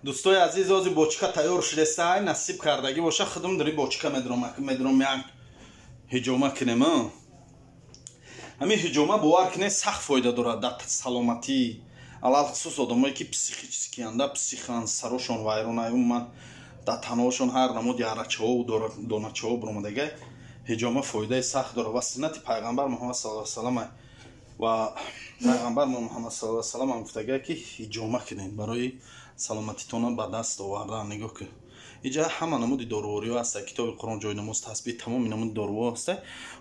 Дӯстои азиз, ози бочка тайёр шудеста, насиб кардагӣ боша, худум дари бочка медром, медром як ҳиҷома кунем. Ҳамин ҳиҷома, бовар кунед, сахт фоида дорад дар саломатӣ, алалхусус одамое ки психически анда, психан, сарошон вайрона, умуман дар таноҳошон ҳар намуд ярачаҳо, доначаҳо биромадага, ҳиҷома фоидаи сахт дорад. Ва суннати пайғамбар Муҳаммад саллаллоҳу алайҳи васаллам, ва пайғамбар Муҳаммад саллаллоҳу алайҳи васаллам ҳам гуфтага, ки ҳиҷома кунед барои саломатитонро ба даст овардан. Нигоҳ кун, иҷа ҳама намуди дорувориҳо ҳаста, китоби Қуръон, ҷои намоз, тасбиҳ, тамоми намуди доруҳо ҳаста.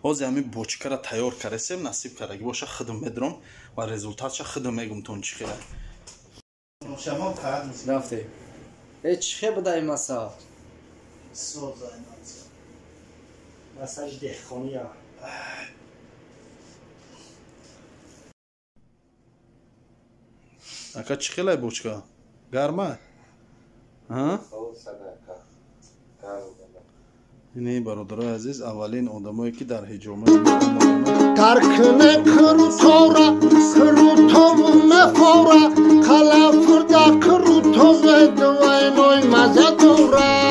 Ҳозир ҳамин бочкара тайёр кардесем, насиб кардагӣ боша, худум медром ва результатша худум мегумтон чӣ хела. Рафте. Э, чӣ хел буда ин масал? Масаж деҳқония. Ака, чӣ хелай бочка? Гарма? Ини, бародарои азиз, аввалин одамое ки дар ҳиҷома Таркне крутора, крутову мефора, қалафурда крутове двойной маза дора.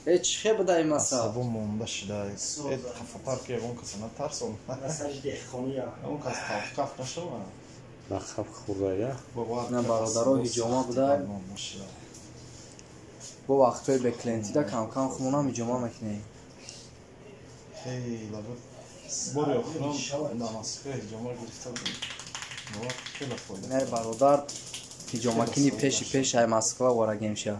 Э, чӣ хел буда ин масал? Асабо монда шуда. Э, хафатар ки ягон каса натарсон. Масаж деҳқония. Ягон кас каф нашава. Ба хаф хӯрдая. На, бародаро, ҳиҷома буда. Бо вақтҳои беклиентида камкам хунам ҳиҷома мекунем. Хеле буд. Бори охирон дар Москва ҳиҷома гирифта будем. Хеле фоида. Не, бародар, ҳиҷомакини пеши пеш ай Москва ворагем ша.